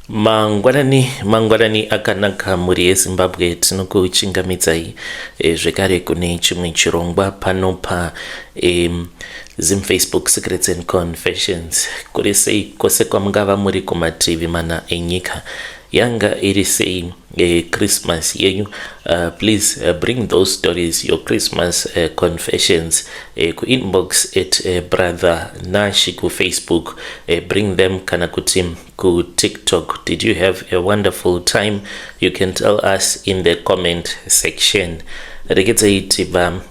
Mangwanani, mangwanani akanaka mhuri yeZimbabwe. Tinokuchingamidzai zvekare kune chimwe chirongwa pano pa Zim Facebook Secrets and Confessions. Kuri sei kwose kwamungava muri kumativi mana enyika? Yanga iri sei Christmas yenyu? Please bring those stories, your Christmas confessions, kuinbox at Brother Nashi kuFacebook. Bring them kana kuti kuTikTok. Did you have a wonderful time? You can tell us in the comment section. Regedzai tibva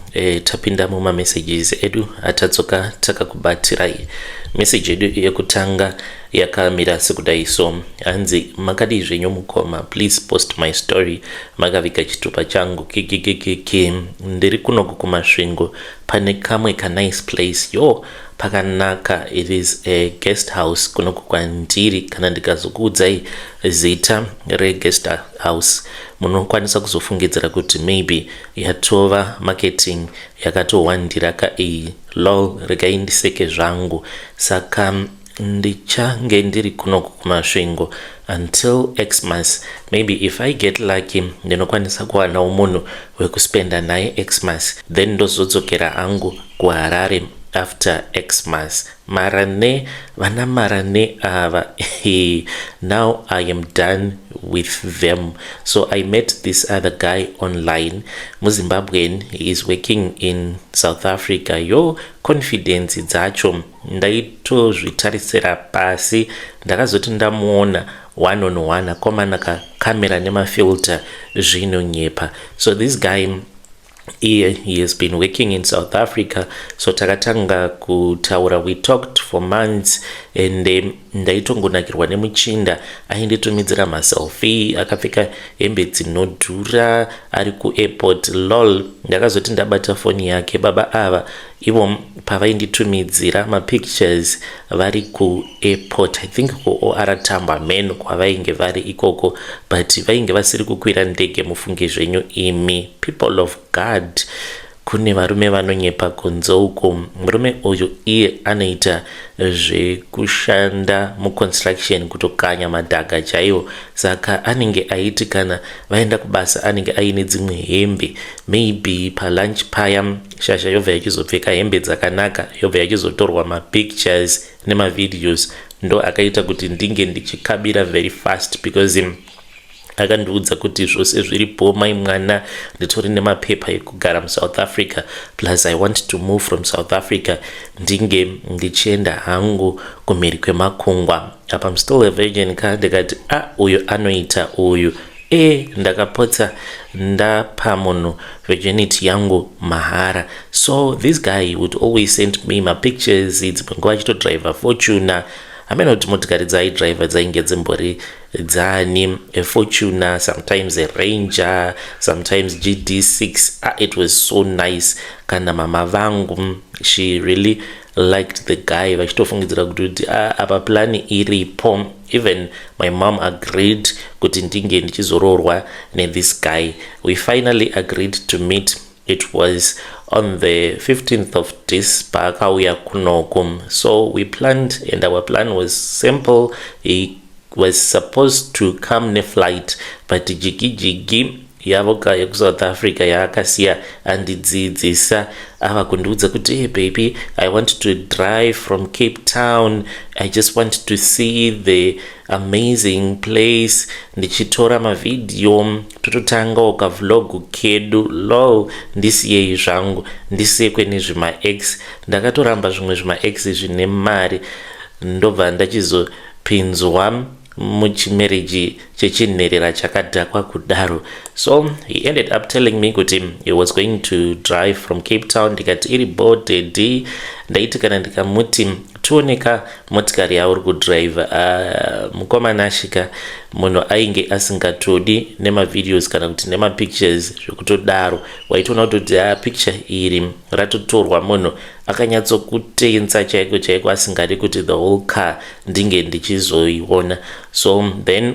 tapinda mumamessages edu atadzoka takakubatirai. Meseji yedu yekutanga yakamira sekudai so, hanzi, "Makadii zvenyu mukoma? Please post my story. Makaviga chitupa changu kikikikiki. Ndiri kunoku kuMasvingo, pane kamwe kanice place. Yo, pakanaka. It is a guest house kunoku kwandiri. Kana ndikazokuudzai zita reguest house, munokwanisa kuzofungidzira kuti maybe yatova marketing yakatowandira ka iyi. Lol, regai ndiseke zvangu. Saka ndichange ndiri kunoku kuMasvingo until Xmas. Maybe if I get lucky, ndinokwanisa kuwanawo munhu wekuspenda naye Xmas, then ndozodzokera hangu kuHarare after Xmas. Marane vana marane ava, now I am done with them. So I met this other guy online, muZimbabwean. He is working in South Africa. Yo, confidence dzacho ndaitozvitarisira pasi. Ndakazoti ndamuona one on one, akomana, kakamera nemafilter zvinonyepa. So this guy, he has been working in South Africa. So takatanga kutaura, we talked for months and ndaitongonakirwa nemuchinda. Ainditumidzira maselfie akapfeka hembe dzinodhura ari kuairport. Lol, ndakazoti ndabata foni yake, baba ava ivo pavainditumidzira mapictures vari kuairport, I think kuOR Tambo men kwavainge vari ikoko, but vainge vasiri kukwira ndege. Mufunge zvenyu imi, people of God, kune varume vanonyepa kunze uko. Murume uyu iye anoita zvekushanda muconstruction, kutokanya madhaga chaiwo. Saka anenge aiti kana vaenda kubasa, anenge aine dzimwe hembe. Maybe palunch paya, shasha yobva yachizopfeka hembe dzakanaka, yobva yachizotorwa mapictures nemavideos. Ndo akaita kuti ndinge ndichikabira very fast, because akandiudza kuti zvose zviripo mai mwana, nditori nemapepa ekugara muSouth Africa, plus I want to move from South Africa, ndinge ndichienda hangu kumhiri kwemakungwa. Apa I'm still a virgin ka." Ndikati, "A ah, uyu anoita uyu." E, ndakapotsa ndapa munhu virginity yangu mahara. So this guy would always send me mapictures, dzimwe nguva achitodriva Fortuner. Hamena kuti motikari dzaaidriva dzainge dzimbori dzani, aFortuner, sometimes aRanger, sometimes GD6. Ah, it was so nice. Kana mama vangu, she really liked the guy, vachitofungidzira kuti ah, apa plani iripo. Even my mom agreed kuti ndinge ndichizoroorwa nethis guy. We finally agreed to meet. It was on the 15th of this paakauya kunoku. So we planned and our plan was simple. He was supposed to come neflight, but jigi jigi yavo ka yekuSouth Africa yaakasiya andidzidzisa, ava kundiudza kuti, "Hey baby, I want to drive from Cape Town. I just want to see the amazing place, ndichitora mavhidhiyo, tototangawo kavlog kedu." Lol, ndisiyei zvangu ndisekwe nezvimaex. Ndakatoramba zvimwe zvimaex zvine mari, ndobva ndachizopinzwa muchimarriage chechinherera chakadhakwa kudaro. So he ended up telling me kuti he was going to drive from Cape Town. Ndikati, "Iri boded." Ndaiti kana ndikamuti, "Tioneka motikari yauri kudrive," mukomana asvika, munhu ainge asingatodi nemavideos kana kuti nemapictures zvekutodaro. Waitoona kutoti a picture iri ratotorwa munhu akanyatsokutenza chaiko chaiko, asingadi kuti the whole car ndinge ndichizoiona. So then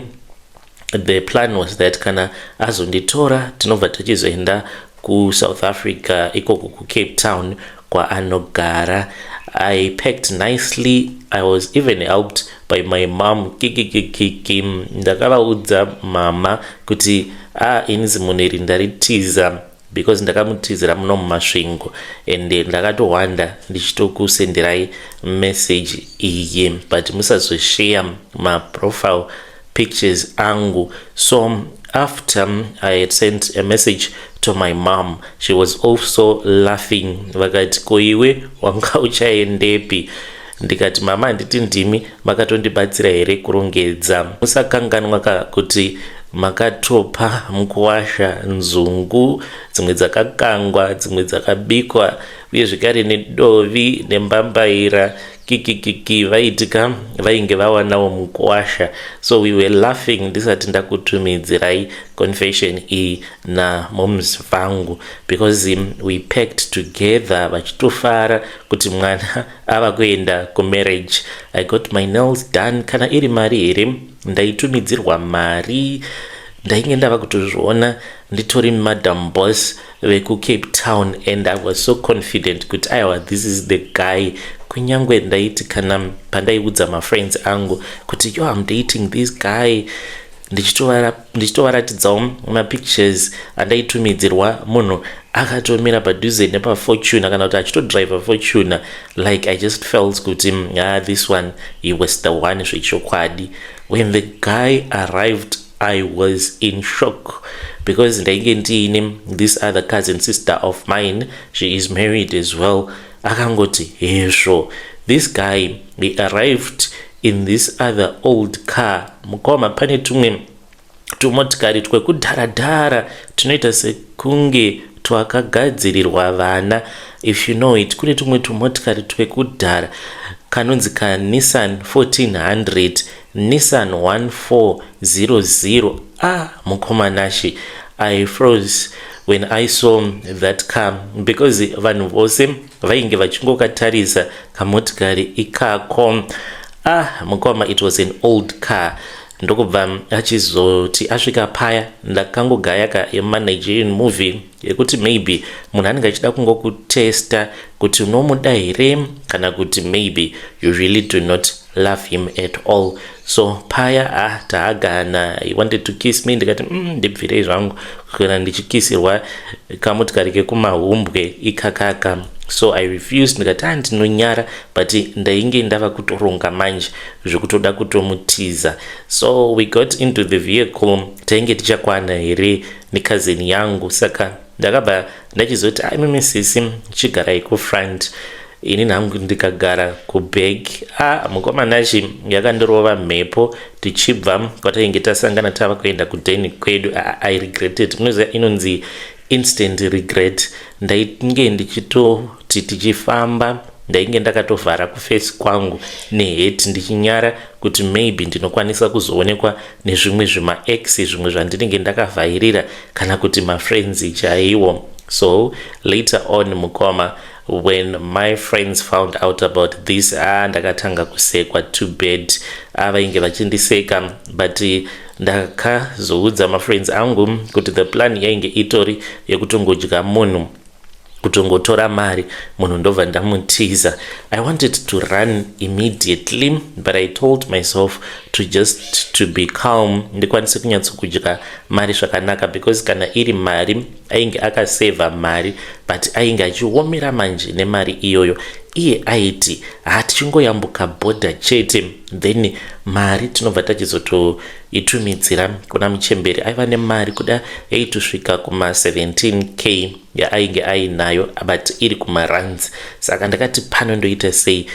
the plan was that kana azonditora, tinobva tachizoenda kuSouth Africa ikoko kuCape Town. Kwaanogara. I packed nicely. I was even helped by my mom. Kikikikiki, ndakavaudza mama kuti a ah, ini zimunhu iri ndaritiza because ndakamutizira muno muMasvingo and ndakatowanda ndichitokusenderai message iyi, but musazoshare maprofile pictures angu. So after I had sent a message to my mom, she was also laughing. Vakati, "Koiwe wanga uchaendepi?" Ndikati, "Mama, handiti ndimi makatondibatsira here kurongedza? Musakanganwa ka kuti makatopa mukuwasha nzungu, dzimwe dzakakangwa, dzimwe dzakabikwa, uye zvekare nedovi nembambaira." Kikikiki, vaitika vainge vawanawo mukuwasha. So we were laughing ndisati ndakutumidzirai confession iyi namoms vangu, because we packed together vachitofara kuti mwana ava kuenda kumarriage. I got my nails done. Kana iri mari here, ndaitumidzirwa mari. Ndainge ndava kutozviona nditori Madam Boss vekuCape Town, and I was so confident kuti aiwa, this is the guy. Kunyange ndaiti kana pandaiudza mafriends angu kuti, "Yo, I'm dating this guy," ndichitovaratidzawo mapictures andaitumidzirwa, munhu akatomira padhuze nepaFortuner kana kuti achitodriva Fortuner. Like, I just felt kuti, ah, this one, he was the one zvechokwadi. When the guy arrived, I was in shock because ndainge ndiine this other cousin sister of mine. She is married as well. Akangoti hezvo. This guy, he arrived in this other old car. Mukoma, pane tumwe tumotikari twekudharadhara tunoita sekunge twakagadzirirwa vana, if you know it. Kune tumwe tumotikari twekudhara kanonzi kaNissan 1400, Nissan 1400. Ah, mukoma Nashe, I froze when I saw that car because vanhu vose vainge vachingokatarisa kamotikari ikako. Ah, mukoma, it was an old car. Ndokubva achizoti asvika paya, ndakangogaya ka yemaNigerian movie yekuti maybe munhu anenge achida kungokutesta kuti unomuda here kana kuti maybe you really do not love him at all. So paya, ah, taagana. He wanted to kiss me. Ndikati, ndibvirei zvangu kana ndichikisirwa kamotikari kekumahumbwe ikakaka." So I refused. Ndikati, "Ah, ndinonyara." But ndainge ndava kutoronga manje zvekutoda kutomutiza. So we got into the vehicle. Tainge tichakwana here necousin yangu? Saka ndakabva ndachizoti, "Aimimi sisi, chigarai kufront." Ini nhangu ndikagara kuback. A, mukoma Nashe, yakandirova mhepo tichibva kwatainge tasangana tava kuenda kudheni kwedu. I regretted. Munoziva inonzi instant regret. Ndainge ndichitoti tichifamba, ndainge ndakatovhara kuface kwangu nehat, ndichinyara kuti maybe ndinokwanisa kuzoonekwa nezvimwe zvimaex, zvimwe zvandinenge ndakavhairira, kana kuti mafriends chaiwo. So later on, mukoma, when my friends found out about this, ah, ndakatanga kusekwa too bad. Ah, vainge vachindiseka, but ndakazoudza mafriends angu kuti the plan yainge itori yekutongodya munhu, kutongotora mari munhu, ndobva ndamutiza. I wanted to run immediately, but I told myself to just to be calm, ndikwanise kunyatsokudya mari zvakanaka, because kana iri mari, ainge akasevha mari, but ainge achiomera manje nemari iyoyo. Iye aiti, "Hatichingoyambuka bhodha chete, then mari tinobva tachizotoitumidzira kuna muchemberi." Aiva nemari kuda yaitosvika kuma17K yaainge ainayo, but iri kumarands. Saka ndakati, "Pano ndoita sei?"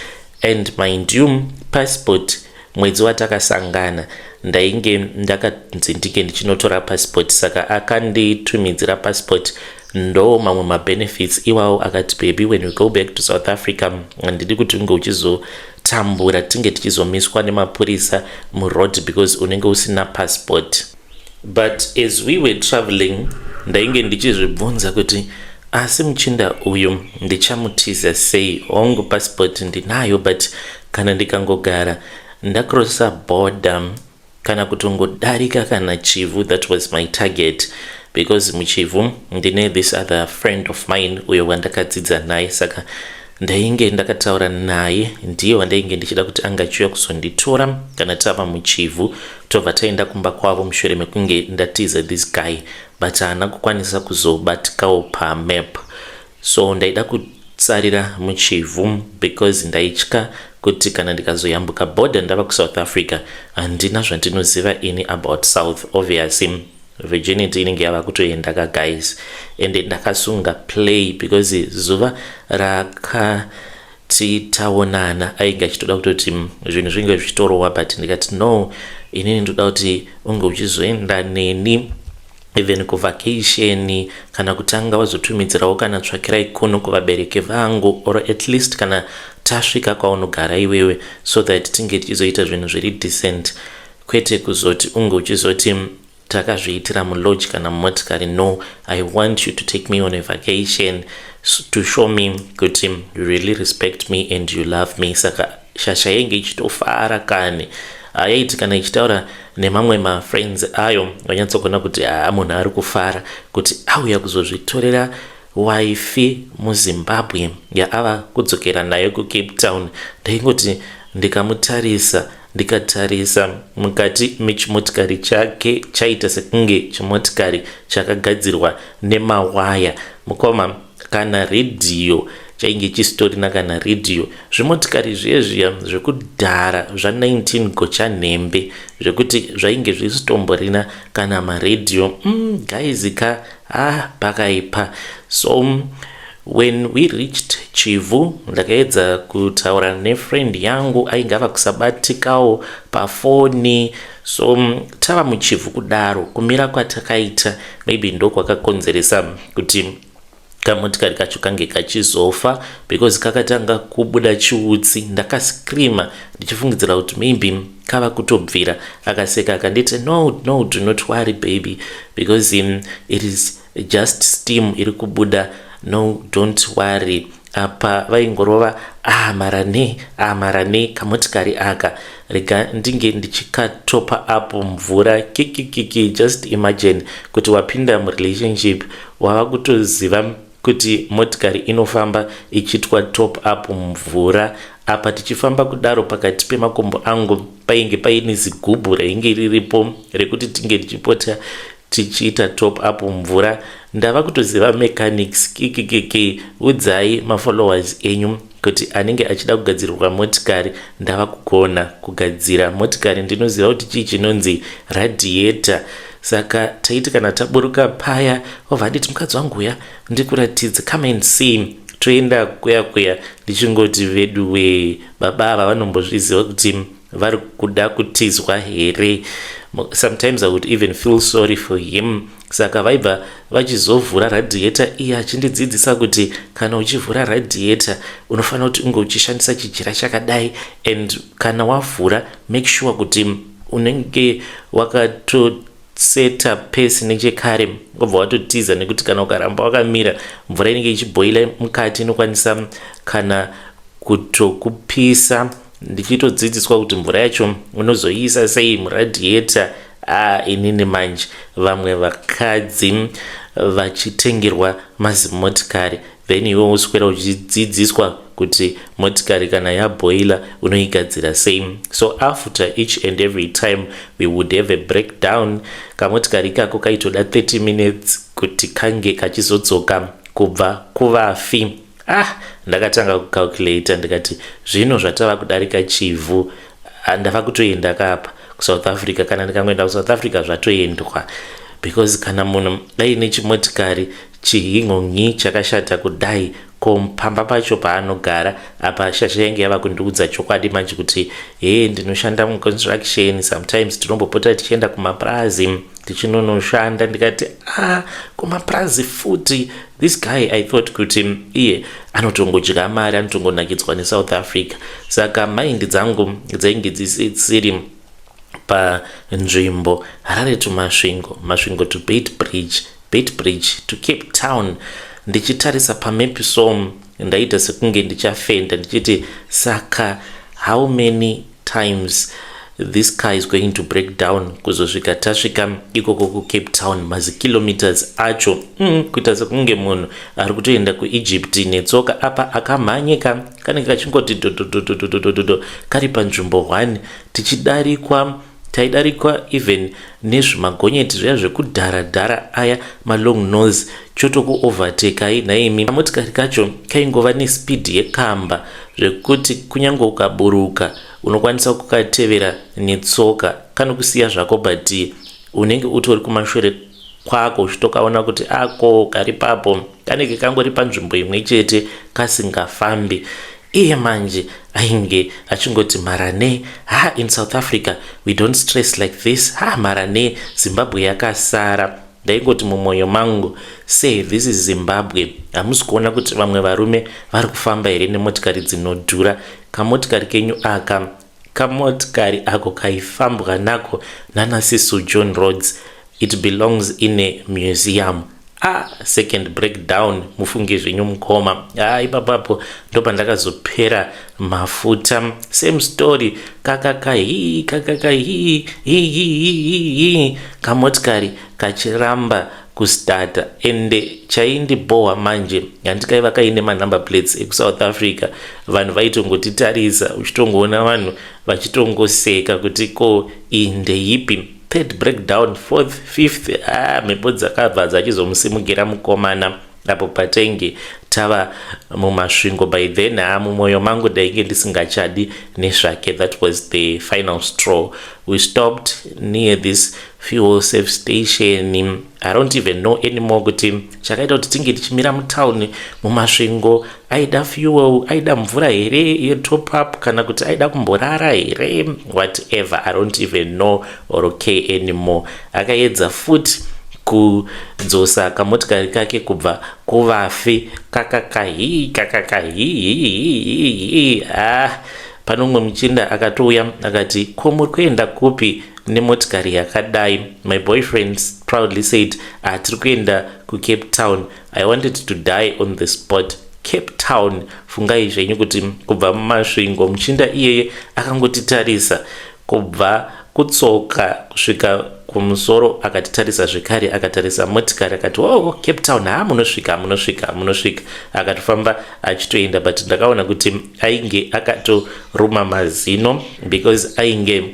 And mind you, passport, mwedzi watakasangana ndainge ndakanzi ndinge ndichinotora passport. Saka akanditumidzira passport. Ndo mamwe mabenefits iwawo. Akati, "Baby, when we go back to South Africa, handidi kuti unge uchizotambura, tinge tichizomiswa nemapurisa muroad because unenge usina passport." But as we were traveling, ndainge ndichizvibvunza kuti, asi muchinda uyu ndichamutiza sei? Hongu, passport ndinayo, but kana ndikangogara ndacrossa border Kana kutongodarika kana Chivhu, that was my target, because muChivhu ndine this other friend of mine uyo wandakadzidza naye. Saka ndainge ndakataura naye, ndiye wandainge ndichida kuti anga achiuya kuzonditora kana tava muChivhu, tobva taenda kumba kwavo mushure mekunge ndatiza this guy. But haana kukwanisa kuzobatikawo pamap, so ndaida kutsarira muChivhu because ndaitya kuti kana ndikazoyambuka border ndava kuSouth Africa, handina zvandinoziva ini about South. Obviously virginity inenge yava kutoenda ka, guys. And ndakasunga play because zuva rakati taonana ainge achitoda kutoti zvinhu zvinge zvichitorowa, but ndikati, "No, inini ndoda kuti unge uchizoenda neni even kuvacation, kana kutanga wazotumidzirawo kana tsvakirai kuno kuvabereki vangu, or at least kana tasvika kwaunogara iwewe, so that tinge tichizoita zvinhu zviri decent, kwete kuzoti unge uchizoti takazviitira mulodge kana mumotikari. No, I want you to take me on a vacation to show me kuti you really respect me and you love me." Saka shasha yainge ichitofara kani. Yaiti kana ichitaura nemamwe mafriends ayo, vanyatsogona kuti haa, munhu ari kufara kuti auya kuzozvitorera wife muZimbabwe yaava kudzokera nayo kuCape Town. Ndaingoti ndikamutarisa, ndikatarisa mukati mechimotikari chake, chaita sekunge chimotikari chakagadzirwa nemawaya, mukoma. Kana redhiyo chainge chisitorina, kana redhiyo. Zvimotikari zviye zviya zvekudhara zva19 gochanhembe, zvekuti zvainge zvisitomborina kana maredhiyo. Guys ka, ah, pakaipa. So when we reached Chivhu, ndakaedza kutaura nefriend yangu, ainge ava kusabatikawo pafoni. So tava muChivhu kudaro, kumira kwatakaita maybe ndokwakakonzeresa kuti kamotikari kacho kange kachizofa, because kakatanga kubuda chiutsi. Ndakascreama ndichifungidzira kuti maybe kava kutobvira. Akaseka akanditi, "No, no, do not worry, baby, because it is just steam iri kubuda. No, don't worry." Apa vaingorova marane marane kamotikari aka, rega ndinge ndichikatopa apo mvura kikikiki. Just imagine kuti wapinda murelationship, wava kutoziva kuti motikari inofamba ichiitwa top up mvura. Apa tichifamba kudaro, pakati pemakumbo angu painge paine zigubhu rainge riripo rekuti tinge tichipota tichiita top up mvura. Ndava kutoziva mechanics kikikiki. Udzai mafollowers enyu kuti anenge achida kugadzirirwa motikari, ndava kugona kugadzira motikari. Ndinoziva kuti chii chinonzi radiator. Saka taiti kana taburuka paya, obva anditi, "Mukadzi wangu, uya ndikuratidze, come and see." Toenda kuya kuya, ndichingoti, "Vedu we, baba ava vanombozviziva kuti vari kuda kutizwa here?" Sometimes I would even feel sorry for him. Saka vaibva vachizovhura radiator, iye achindidzidzisa kuti kana uchivhura radiator unofanira kuti unge uchishandisa chijira chakadai, and kana wavhura, make sure kuti unenge wakatoseta pesi nechekare, wobva watotiza, nekuti kana ukaramba wakamira, mvura inenge ichibhoila mukati, inokwanisa kana kutokupisa. Ndichitodzidziswa kuti mvura yacho unozoiisa sei muradiator. Ah, inini manje, vamwe vakadzi vachitengerwa mazimotikari, then iwe woswera uchidzidziswa kuti motikari kana yabhoila unoigadzira sei. So after each and every time we would have a breakdown, kamotikari ikako kaitoda 30 minutes kuti kange kachizodzoka kubva kuvafi. Ah, ndakatanga kucalculata, ndikati, "Zvino zvatava kudarika Chivhu, ndava kutoenda kapa kuSouth Africa. Kana ndikangoenda kuSouth Africa, zvatoendwa, because kana munhu aine chimotikari chihingongi chakashata kudai, ko pamba pacho paanogara?" Apa shasha yange yava kundiudza chokwadi manje kuti, "He, ndinoshanda muconstruction. Sometimes tinombopota tichienda kumapurazi tichinonoshanda." Ndikati, "Ah, kumapurazi futi?" This guy, I thought kuti iye anotongodya mari, anotongonakidzwa neSouth Africa. Saka mind dzangu dzainge dzisiri panzvimbo. Harare to Masvingo, Masvingo to Beitbridge, Beitbridge to Cape Town. Ndichitarisa pamap, so ndaita sekunge ndichafenda, ndichiti, "Saka how many times This car is going to break down kuzosvika tasvika ikoko kuCape Town. Mazikilometers acho, kuita sekunge munhu ari kutoenda kuEgypt netsoka. Apa akamhanyika kanenge kachingoti dhodhodhodhodhodhodho kari panzvimbo 1. Tichidarikwa, taidarikwa even nezvimagonyeti zviya zvekudhara-dhara, aya malong nose, chotokuovertakai nhaimi. Kamotikari kacho kaingova nespeed yekamba, zvekuti kunyange ukaburuka unokwanisa kukatevera netsoka, kanokusiya zvako, but unenge utori kumashure kwako uchitokaona kuti ako kari papo, kanenge kangori panzvimbo imwe chete kasingafambi. Iye manje ainge achingoti, "Marane ha, in South Africa we don't stress like this. Ha, marane, Zimbabwe yakasara." Ndaingoti mumwoyo mangu, "Say, this is Zimbabwe. Hamusi kuona kuti vamwe varume vari kufamba here nemotikari dzinodhura? Kamotikari kenyu aka." Kamotikari ako kaifambwa nako nanaCecil John Rhodes, it belongs in a museum. A second breakdown, mufunge zvenyu mukoma. A, ipapapo ndopandakazopera mafuta. Same story, kakakahi kakakahi hihihihi, kamotikari kachiramba kustata. Ende chaindibhohwa manje, handikaiva kaine manumber plates ekuSouth Africa. Vanhu vaitongotitarisa, uchitongoona vanhu vachitongoseka kuti ko iyi ndeipi. Third breakdown, fourth, fifth, ah, mhepo dzakabva dzachizomusimukira mukomana apo patenge tava muMasvingo. By then, ha, mumwoyo mangu ndainge ndisingachadi nezvake. That was the final straw. We stopped near this fuel safe station. I don't even know anymore kuti chakaita kuti tinge tichimira mutauni muMasvingo. Aida fuel, aida mvura here yetop up, kana kuti aida kumborara here, whatever, I don't even know or okay anymore. Akaedza futi kudzosa kamotikari kake kubva kuvafi, kakakahi kakakahihihihi. Ah, pane umwe muchinda akatouya akati, "Ko muri kuenda kupi nemotikari yakadai?" My boyfriend proudly said, "Ah, tiri kuenda kuCape Town." I wanted to die on the spot. Cape Town, fungai zvenyu kuti kubva muMasvingo. Muchinda iyeye akangotitarisa kubva kutsoka kusvika kumusoro, akatitarisa zvekare, akatarisa motikari, akati, "Oh, Cape Town, ha, munosvika, munosvika, munosvika." Akatofamba achitoenda, but ndakaona kuti ainge akatoruma mazino because ainge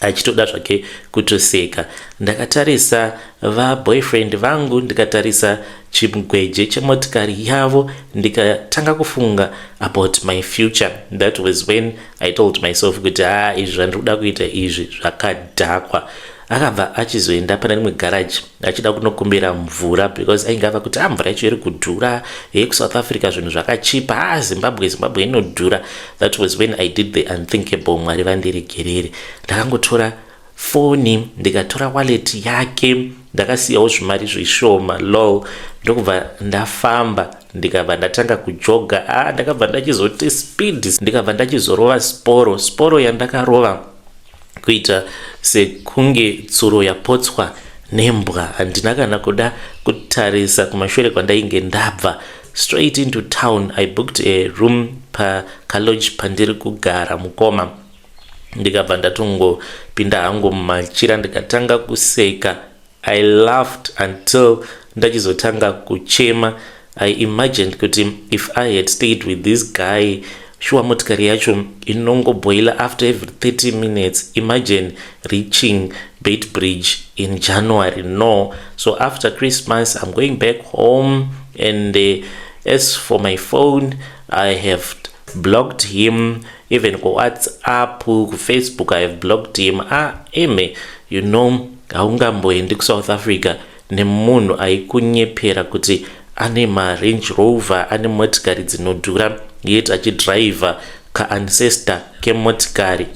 achitoda zvake kutoseka. Ndakatarisa vaboyfriend vangu, ndikatarisa chimugweje chemotikari yavo, ndikatanga kufunga about my future. That was when I told myself kuti, ha, izvi zvandiri kuda kuita izvi zvakadhakwa. Akabva achizoenda pane rimwe garaji achida kunokumbira mvura because ainge ava kuti, "A, mvura yacho iri kudhura ye kuSouth Africa zvinhu zvakachipa. A, Zimbabwe, Zimbabwe inodhura." That was when I did the unthinkable. Mwari vandiregerere. Ndakangotora foni, ndikatora wallet yake, ndakasiyawo zvimari zvishoma, lol, ndokubva ndafamba, ndikabva ndatanga kujoga. A, ndakabva ndachizoti speed, ndikabva ndachizorova sporo. Sporo yandakarova kuita sekunge tsuro yapotswa nembwa. Handina kana kuda kutarisa kumashure kwandainge ndabva. Straight into town, I booked a room pakalodge pandiri kugara, mukoma. Ndikabva ndatongopinda hangu mumachira, ndikatanga kuseka. I laughed until ndachizotanga kuchema. I imagined kuti if I had stayed with this guy, shuwa motikari yacho inongobhoila after every 30 minutes. Imagine reaching Beitbridge in January. No. So after Christmas I'm going back home. And as for my phone, I have blocked him, even kuWhatsApp, kuFacebook, I have blocked him. Ah, eme, haungamboendi kuSouth Africa nemunhu aikunyepera kuti ane maRange Rover, ane motikari dzinodhura, yet achidhiraivha kaancestor kemotikari.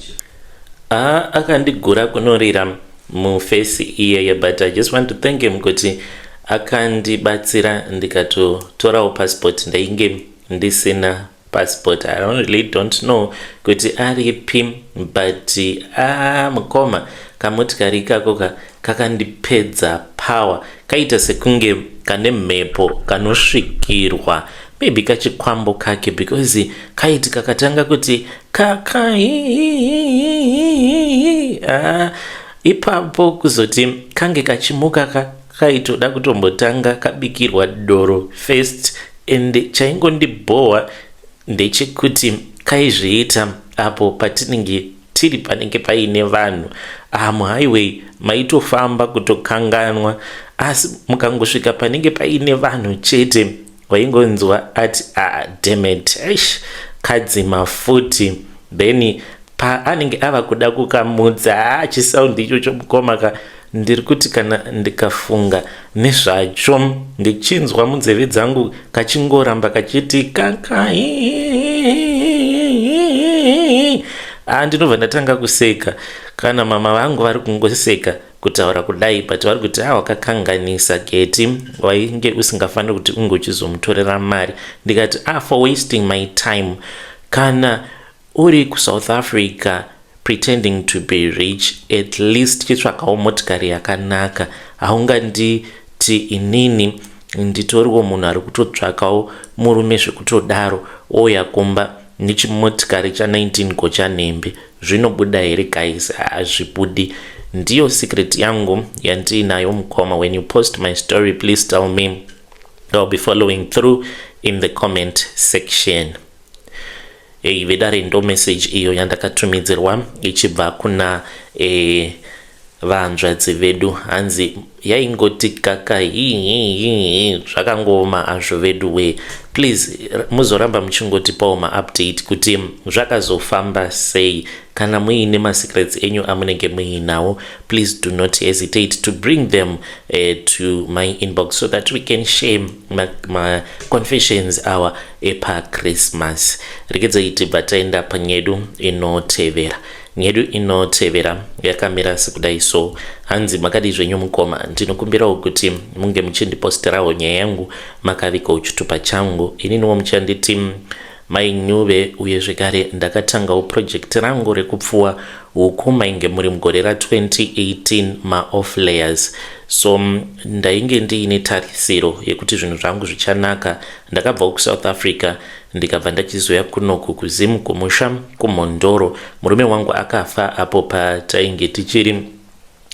A, akandigura kunorira mufesi iyeye, but I just want to thank him kuti akandibatsira ndikatotorawo passport. Ndainge ndisina passport. I don't really don't know kuti aripi, but a, mukoma, kamotikari ikako ka kakandipedza power. Kaita sekunge kane mhepo kanosvikirwa. Maybe kachikwambo kake, because kaiti kakatanga kuti kaka ah, ipapo kuzoti kange kachimuka ka kaitoda kutombotanga kabikirwa doro first. And chaingondibhowa ndechekuti kaizviita apo patinenge tiri panenge paine vanhu. Ah, muhighway maitofamba kutokanganwa, asi mukangosvika panenge paine vanhu chete, waingonzwa ati, "Ah, dammit, eish, kadzima futi." Then paanenge ava kuda kukamutsa, chisaundi ichocho, mukoma ka, ndiri kuti kana ndikafunga nezvacho, ndichinzwa munzeve dzangu kachingoramba kachiti kaka, ah, ndinobva ndatanga kuseka. Kana mama vangu vari kungoseka kutaura kudai, but vari kuti, "A, ah, wakakanganisa geti, wainge usingafaniri kuti unge uchizomutorera mari." Ndikati, "Ah, for wasting my time. Kana uri kuSouth Africa pretending to be rich, at least chitsvakawo motikari yakanaka. Haunganditi inini nditoriwo munhu ari kutotsvakawo murume zvekutodaro, ouya kumba nechimotikari cha19 gochanhembe. Zvinobuda here, guys? Hazvibudi." Ndiyo secret yangu yandiinayo, mukoma. When you post my story, please tell me. I'll be following through in the comment section. Ei, vedare, ndo message iyo yandakatumidzirwa ichibva kuna vanzvadzi vedu. Hanzi yaingoti kaka hihihi. Zvakangooma azvo vedu we. Please muzoramba muchingotipawo maupdate kuti zvakazofamba sei. Kana muine masecrets enyu amunenge muinawo, please do not hesitate to bring them to my inbox so that we can share maconfessions ma awa epaChristmas. Regedzai tibva taenda panyedu inotevera. Nyedu inotevera yakamira sekudai so. Hanzi, "Makadi zvenyu mukoma? Ndinokumbirawo kuti munge muchindiposterawo nyaya yangu makavikawo chitupa changu. Ininiwo muchanditi Mainyuve, uye zvekare ndakatangawo project rangu rekupfuwa huku. Mainge muri mugore ra2018, maoff layers. So ndainge ndiine tarisiro yekuti zvinhu zvangu zvichanaka. Ndakabvawo kuSouth Africa, ndikabva ndachizoya kunoku kuZimu, kumusha kuMhondoro. Murume wangu akafa apo patainge tichiri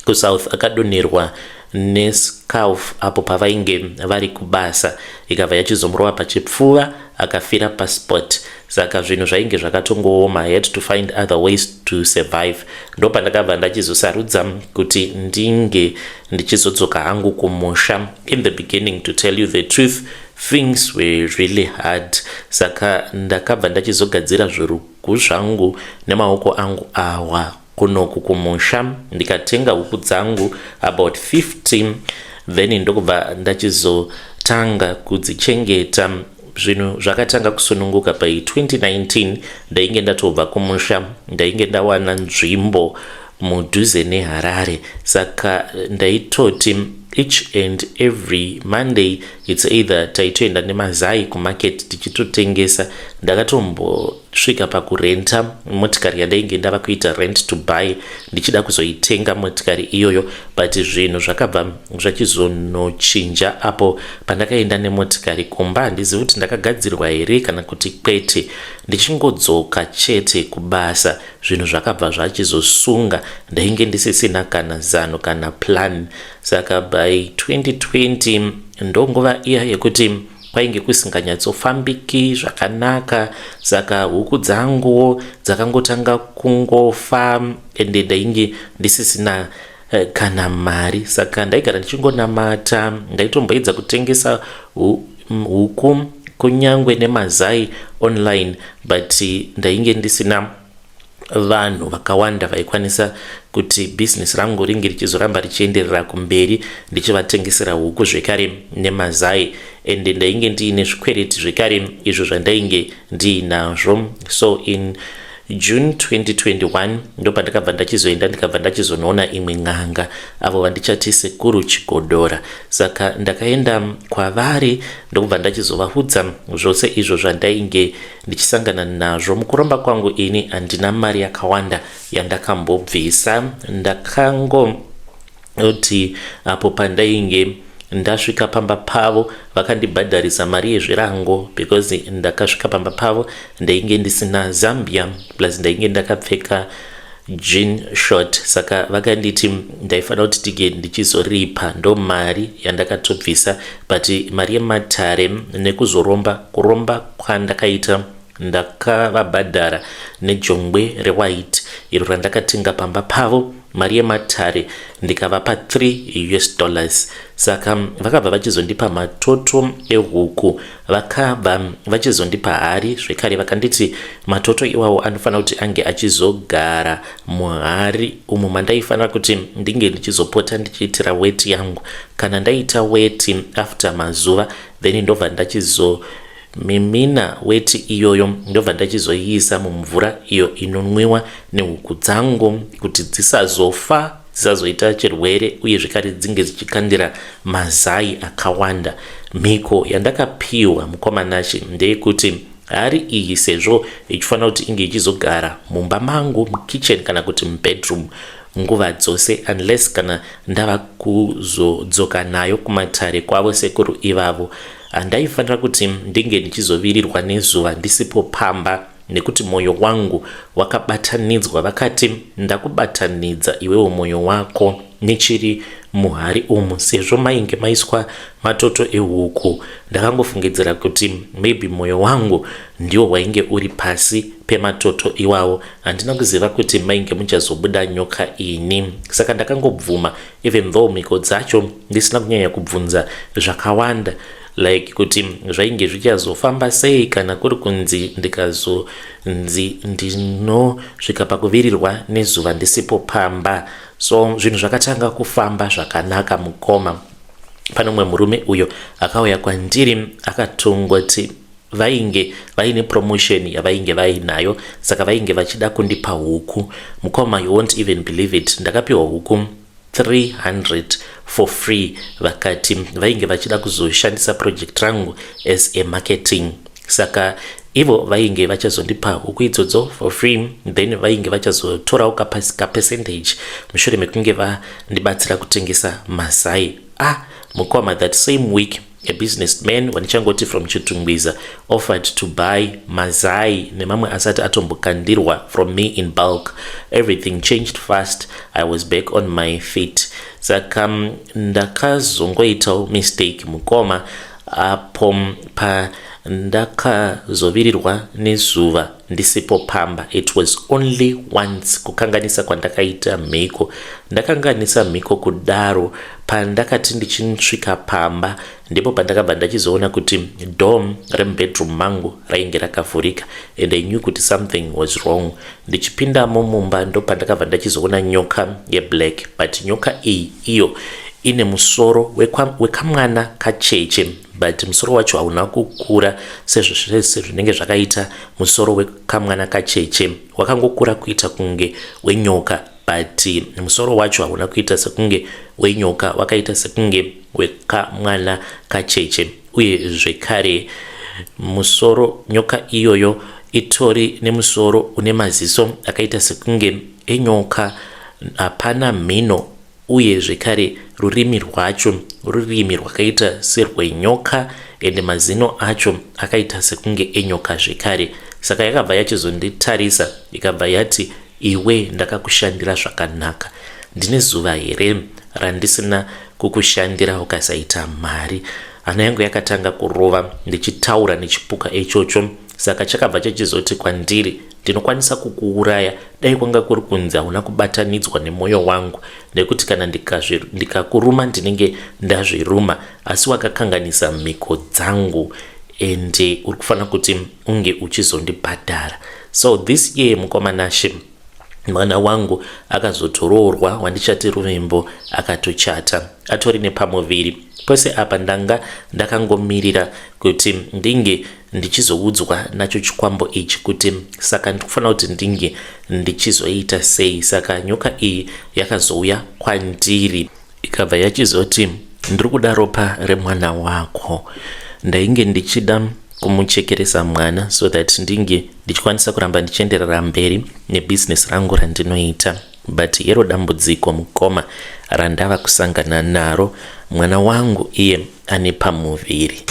kuSouth. Akadonherwa nescarf apo pavainge vari kubasa, ikabva yachizomurova pachipfuva, akafira paspot. Saka zvinhu zvainge zvakatongooma. Had to find other ways to survive. Ndo pandakabva ndachizosarudza kuti ndinge ndichizodzoka hangu kumusha. In the beginning, to tell you the truth, things were really hard. Saka ndakabva ndachizogadzira zvirugu zvangu nemaoko angu awa kunoku kumusha, ndikatenga huku dzangu about 15. Then ndokubva ndachizotanga kudzichengeta. Zvinhu zvakatanga kusununguka by 2019. Ndainge ndatobva kumusha, ndainge ndawana nzvimbo mudhuze neHarare. Saka ndaitoti each and every Monday, it's either taitoenda nemazai kumarket tichitotengesa. Ndakatombosvika pakurenta motikari yandainge ndava kuita rent to buy, ndichida kuzoitenga motikari iyoyo, but zvinhu zvakabva zvachizonochinja apo pandakaenda nemotikari kumba. Handizivi kuti ndakagadzirwa here kana kuti kwete. Ndichingodzoka chete kubasa, zvinhu zvakabva zvachizosunga. Ndainge ndisisina kana zano kana plan. Saka by 2020 ndonguva iya yekuti kwainge kusinganyatsofambiki zvakanaka. Saka huku dzanguwo dzakangotanga kungofa, ende ndainge ndisisina kana mari. Saka ndaigara ndichingonamata. Ndaitomboedza kutengesa huku kunyangwe nemazai online, but ndainge ndisina vanhu vakawanda vaikwanisa kuti bhizinesi rangu ringe richizoramba richienderera kumberi, ndichivatengesera huku zvekare nemazai. Ende ndainge ndiine zvikwereti zvekare izvo zvandainge ndiinazvo. So in June 2021 ndopandakabva ndachizoenda, ndikabva ndachizonoona imwe n'anga, avo vandichati Sekuru Chigodora. Saka ndakaenda kwavari, ndokubva ndachizovaudza zvose izvo zvandainge ndichisangana nazvo mukuromba kwangu. Ini handina mari yakawanda yandakambobvisa. Ndakangoti apo pandainge Ndasvika pamba pavo, vakandibhadharisa mari yezvirango because ndakasvika pamba pavo ndainge ndisina zambia, plus ndainge ndakapfeka jean short. Saka vakanditi ndaifanira kuti tige ndichizoripa. Ndo mari yandakatobvisa, but mari yematare nekuzoromba, kuromba kwandakaita, ndakavabhadhara nejongwe rewhite iro randakatenga pamba pavo. Mari yematare ndikavapa US$3. Saka vakabva vachizondipa matoto ehuku, vakabva vachizondipa hari zvekare. Vakanditi matoto iwawo anofanira kuti ange achizogara muhari umo mandaifanira kuti ndinge ndichizopota ndichiitira weti yangu. Kana ndaita weti after mazuva, then ndobva ndachizomimina weti iyoyo, ndobva ndachizoiisa mumvura iyo inonwiwa nehuku dzangu kuti dzisazofa, dzisazoita chirwere, uye zvekare dzinge dzichikandira mazai akawanda. Mhiko yandakapiwa, mukoma Nashe, ndeyekuti hari iyi, sezvo ichifanira kuti inge ichizogara mumba mangu mukitchen kana kuti mubedroom nguva dzose, unless kana ndava kuzodzoka nayo kumatare kwavo sekuru ivavo, handaifanira kuti ndinge ndichizovirirwa nezuva ndisipo pamba, nekuti mwoyo wangu wakabatanidzwa. Vakati ndakubatanidza iwewo mwoyo wako nechiri muhari umu. Sezvo mainge maiswa matoto ehuku, ndakangofungidzira kuti maybe mwoyo wangu ndiwo wainge uri pasi pematoto iwawo. Handina kuziva kuti mainge muchazobuda nyoka ini. Saka ndakangobvuma, even though mhiko dzacho ndisina kunyanya kubvunza zvakawanda, like kuti zvainge zvichazofamba sei kana kuri kunzi ndikazonzi ndinosvika pakuvirirwa nezuva ndisipo pamba. So zvinhu zvakatanga kufamba zvakanaka, mukoma. Pane umwe murume uyo akauya kwandiri, akatongoti vainge vaine promotion yavainge vainayo, saka vainge vachida kundipa huku. Mukoma, you won't even believe it, ndakapiwa huku 300 for free. Vakati vainge vachida kuzoshandisa project rangu as a marketing, saka ivo vainge vachazondipa huku idzodzo for free, then vainge vachazotorawo kapercentage mushure mekunge vandibatsira kutengesa mazai. Ah, mukoma, that same week a businessman wandichangoti from Chitungwiza offered to buy mazai nemamwe asati atombokandirwa from me in bulk. Everything changed fast. I was back on my feet. Saka ndakazongoitawo mistake, mukoma, apo pandakazovirirwa nezuva ndisipo pamba. It was only once kukanganisa kwandakaita mhiko. Ndakanganisa mhiko kudaro, pandakati ndichisvika pamba ndipo pandakabva ndachizoona kuti door remubedroom mangu rainge rakavhurika, and I knew kuti something was wrong. Ndichipindamo mumba, ndo pandakabva ndachizoona nyoka yeblack, but nyoka iyi iyo ine musoro wekamwana kacheche, but musoro wacho hauna kukura sezvinenge zvakaita musoro wekamwana kacheche. Wakangokura kuita kunge wenyoka, but musoro wacho hauna kuita sekunge wenyoka, wakaita sekunge wekamwana kacheche. Uye zvekare musoro, nyoka iyoyo itori nemusoro une maziso akaita sekunge enyoka, hapana mhino, uye zvekare rurimi rwacho rurimi rwakaita serwenyoka, ende mazino acho akaita sekunge enyoka zvekare. Saka yakabva yachizonditarisa, ikabva yati, "Iwe, ndakakushandira zvakanaka. Ndine zuva here randisina kukushandira ukasaita mari?" Hana yangu yakatanga kurova ndichitaura nechipuka ichocho. Saka chakabva chachizoti kwandiri, "Ndinokwanisa kukuuraya dai kwanga kuri kunzi hauna kubatanidzwa nemwoyo wangu, nekuti kana ndikakuruma ndinenge ndazviruma. Asi wakakanganisa mhiko dzangu, ende uri kufanira kuti unge uchizondibhadhara." So this year, mukoma Nashe, mwana wangu akazotoroorwa, wandichati Ruvimbo, akatochata, atori nepamuviri. Pose apa ndanga ndakangomirira kuti ndinge ndichizoudzwa nacho chikwambo ichi kuti saka ndikufanira kuti ndinge ndichizoita sei. Saka nyoka iyi yakazouya kwandiri, ikabva yachizoti, "Ndiri kuda ropa remwana wako. Ndainge ndichida kumuchekeresa mwana so that ndinge ndichikwanisa kuramba ndichienderera mberi nebhizinesi rangu randinoita." But hero dambudziko mukoma randava kusangana naro, mwana wangu iye ane pamuviri,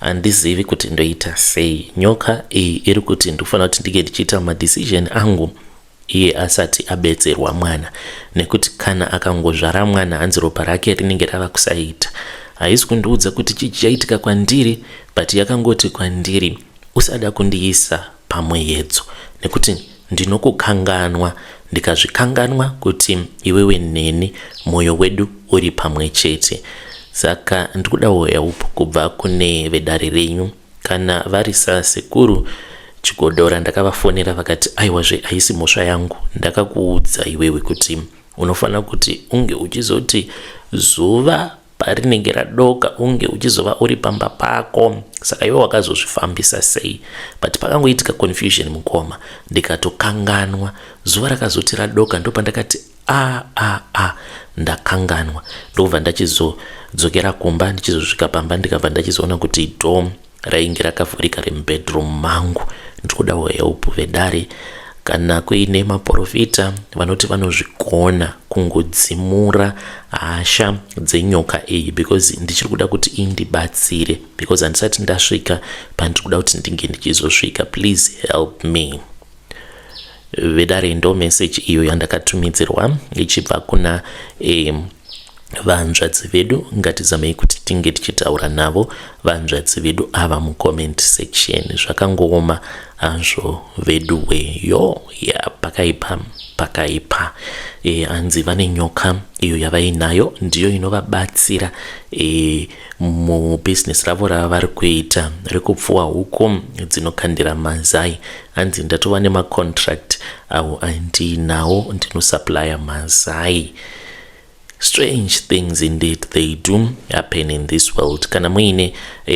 handizivi kuti ndoita sei. Nyoka iyi iri kuti ndikufanira kuti ndinge ndichiita madecision angu iye asati abetserwa mwana, nekuti kana akangozvara mwana, hanzi ropa rake rinenge rava kusaita. Haisi kundiudza kuti chii chichaitika kwandiri, but yakangoti kwandiri, "Usada kundiisa pamweyedzo nekuti ndinokukanganwa, ndikazvikanganwa kuti iwewe neni mwoyo wedu uri pamwe chete." Saka ndikudawo help kubva kune vedare renyu kana vari sasekuru Chigodora. Ndakavafonera vakati, "Aiwazve, haisi mhosva yangu. Ndakakuudza iwewe kuti unofanira kuti unge uchizoti zuva parinenge radoka unge uchizova uri pamba pako. Saka iwe wakazozvifambisa sei?" But pakangoitika confusion mukoma, ndikatokanganwa. Zuva rakazoti radoka ndopandakati, "A a a, ndakanganwa." Ndobva ndachizodzokera kumba. Ndichizosvika pamba, ndikabva ndachizoona kuti door rainge rakavhurika remubedroom mangu. Ndikudawo help vedare, kana kuine maprofita vanoti vanozvigona kungodzimura hasha dzenyoka iyi, because ndichiri kuda kuti indibatsire, because handisati ndasvika pandiri kuda kuti ndinge ndichizosvika. Please help me, vedare. Ndo message iyo yandakatumidzirwa ichibva kuna vanzvadzi vedu. Ngatizamei kuti tinge tichitaura navo vanzvadzi vedu ava mucomment section. Zvakangooma hazvo vedu weyo ya, pakaipa, pakaipa. Hanzi vane nyoka iyo yavainayo, ndiyo inovabatsira mubhizinesi ravo ravari kuita rekupfuwa huku dzinokandira mazai. Hanzi ndatova nemacontract awo andinawo, ndinosupplya mazai. Strange things indeed, they do happen in this world. Kana muine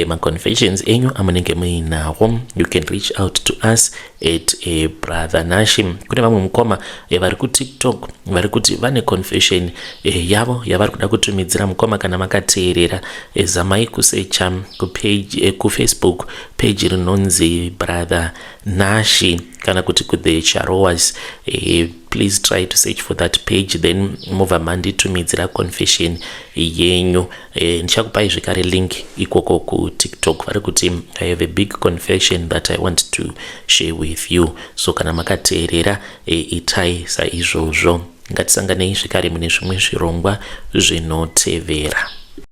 maconfessions enyu amunenge muinawo, you can reach out to us at Brother Nashi. Kune vamwe mukoma vari kuTikTok vari kuti vane confession yavo yavari kuda kutumidzira mukoma. Kana makateerera, zamai kusecha kupage, kuFacebook page rinonzi Brother Nashi kana kuti kuThe Charowas. Please try to search for that page, then mobva manditumidzira confession yenyu. Ndichakupai zvekare link ikoko kuTikTok. Vari kuti, "I have a big confession that I want to share with you." So kana makateerera, itai saizvozvo. Ngatisanganei zvekare mune zvimwe zvirongwa zvinotevera.